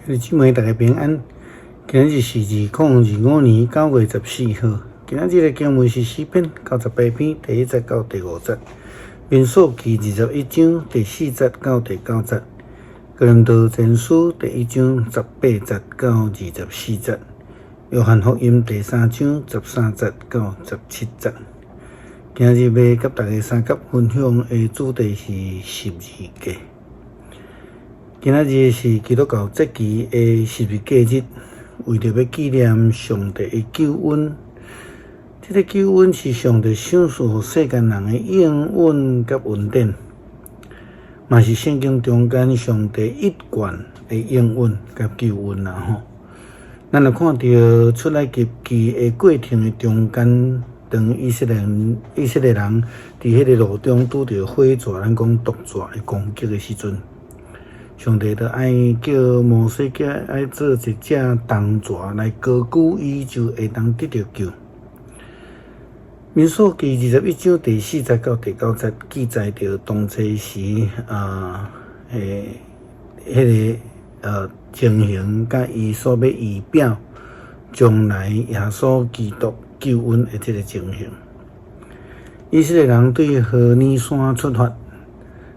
兄弟姊妹，大家平安。今日是2025年9月14號。今仔日的經文是詩篇98篇第1節到第5節，民數記21章第4節到第9節，哥林多前書第1章18節到24節，約翰福音第3章13節到17節。今日欲佮大家相佮分享的主題是十字架。今仔日是基督教節期的十字架日，為著欲紀念上帝的救恩。這个救恩是上帝賞賜予世間人的應允佮恩典，嘛是聖經中間上帝一貫的應允佮救恩啦吼。咱若看著出埃及記的過程的中間，當以色列人佇彼个路中拄著火蛇，咱講毒蛇的攻擊的時陣，上帝就愛叫摩西叫愛做一隻銅蛇來高舉伊，就會當得著救。民數記21章第4節到第9節記載著當初時啊，彼个情形，佮伊所欲預表將來耶穌基督救恩的這个情形。以色列人對何烈山出發，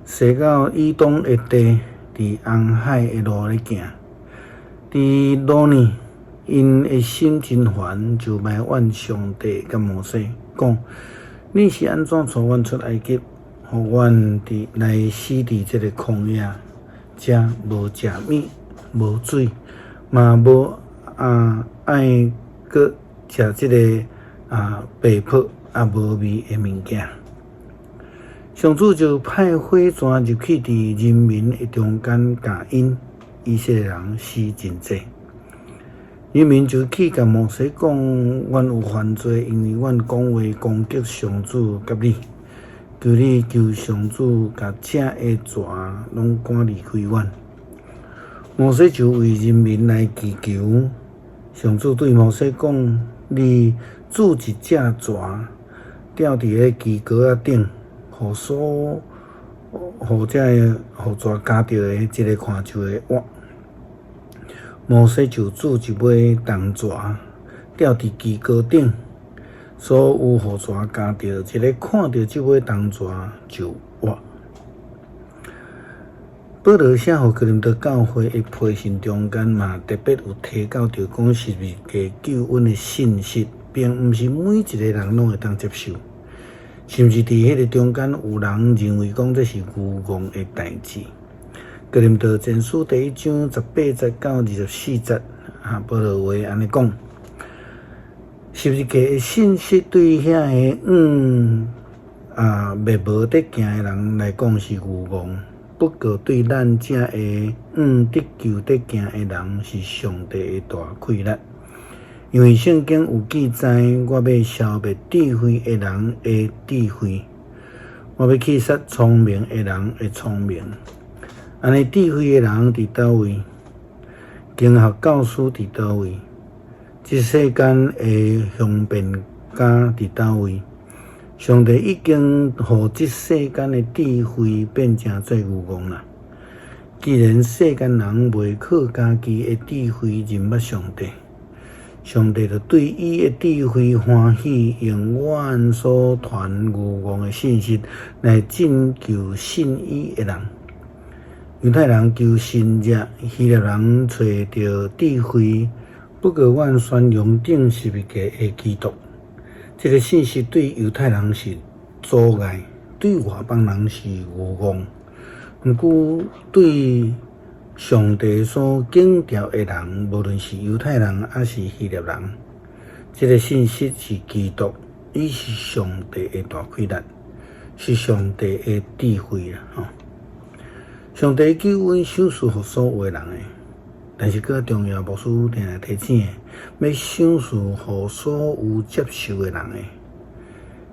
踅到以東的地，佇紅海的路咧行。佇路呢，𪜶的心真煩，就埋怨上帝佮摩西，講：你是按怎帶阮出埃及，予阮佇來死佇這个曠野，遮無食物，無水，嘛無啊愛閣食這个白泡啊無味的物件。上主就派火蛇入去佇人民的中間，共𪜶以色列人死真濟。人民就去共摩西講：阮有犯罪，因為阮講話攻擊上主佮你，求你求上主共這个蛇攏趕離開阮。摩西就為人民來祈求。上主對摩西講：你鑄一隻蛇，吊佇个旗桿仔頂，予所予這个予蛇咬著的，一个看就會活。摩西就鑄一尾銅蛇，吊佇旗桿頂，所有予蛇咬著，一个看著這尾銅蛇就活。保羅寫予哥林多教會的批信中間嘛，特別有提到著講十字架救恩的信息，並毋是每一個人攏會當接受，甚至佇彼个中間有人認為講這是愚戇的代誌。哥林多前書第1章18節到24節，啊，保羅話按呢講：十字架的信息對遐个往滅無得行的人來講是愚戇，不過對咱這个往得救得行的人是上帝的大氣力。因為聖經有記載，我欲消滅智慧的人的智慧，我欲去殺聰明的人的聰明。按呢智慧的人佇佗位？經學教師佇佗位？這世間的雄辯家佇佗位？上帝已經予這世間的智慧變成做愚戇啦。既然世間人袂靠家己的智慧認捌上帝，上帝就對伊的智慧歡喜，用阮所傳愚戇的信息來拯救信伊的人。猶太人求神跡，希臘人揣著智慧。不過，阮宣揚釘十字架的基督，這个信息對猶太人是阻礙，對外邦人是愚戇。毋過，對上帝所揀召的人，無論是猶太人抑是希臘人，這个信息是基督，伊是上帝的大氣力，是上帝的智慧啦！吼。上帝救恩賞賜予所有的人的，但是閣較重要，牧師定定提醒的，欲賞賜予所有接受的人的。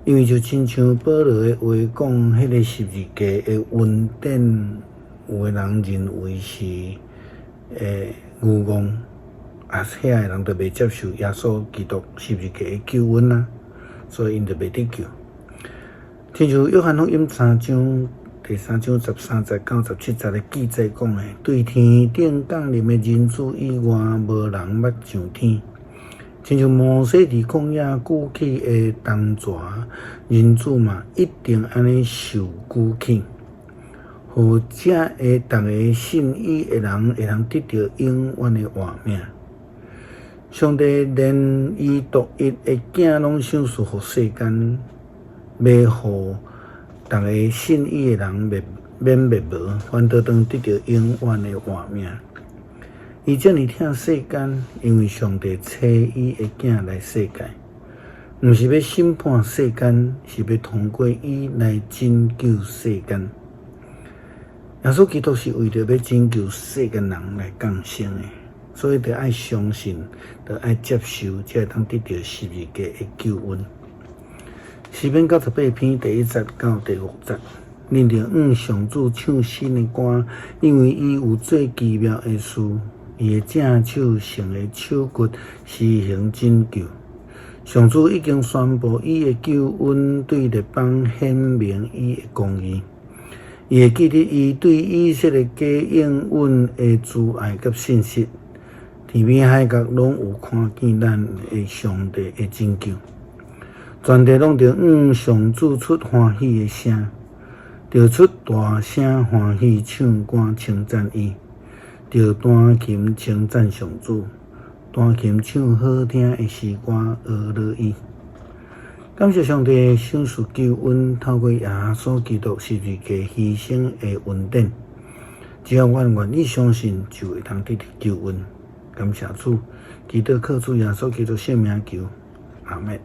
因為就親像保羅的話講，彼个十字架的恩典，有的人認為是愚戇，啊，遐个人就袂接受耶穌基督十字架的救恩啊，所以𪜶就袂得救。親像約翰福音3章。第三章十三節到十七節的記載講的，對天頂降臨的人子以外，無人捌上天。親像摩西佇曠野舉起的銅蛇，人子嘛一定按呢受舉起，予這个逐个信伊的人會通得著永遠的活命。上帝連伊獨一的囝攏賞賜予世間，欲予逐个信伊的人袂免滅亡，反倒當得著永遠的活命。伊遮爾疼世間，因為上帝差伊的囝來世界，毋是欲審判世間，是欲通過伊來拯救世間。耶穌基督是為著欲拯救世間人來降生的，所以著愛相信，著愛接受，才會當得著十字架的救恩。詩篇九十八篇第一節到第五節，恁著向上主唱新的歌，因為伊有做奇妙的事，伊的正手成的手骨施行拯救。上主已經宣布伊的救恩，對列邦顯明伊的公義。伊會記得伊對以色列家應允的慈愛佮信實，天邊海角攏有看見咱的上帝的拯救。全地攏著向上主出歡喜的聲，著出大聲歡喜唱歌稱讚伊，著彈琴稱讚上主，彈琴唱好聽的詩歌，呵咾伊。感謝上帝賞賜救恩，透過耶穌基督十字架犧牲的恩典，只要阮願意相信，就會通得著救恩。感謝主，祈禱靠主耶穌基督聖名求，阿們。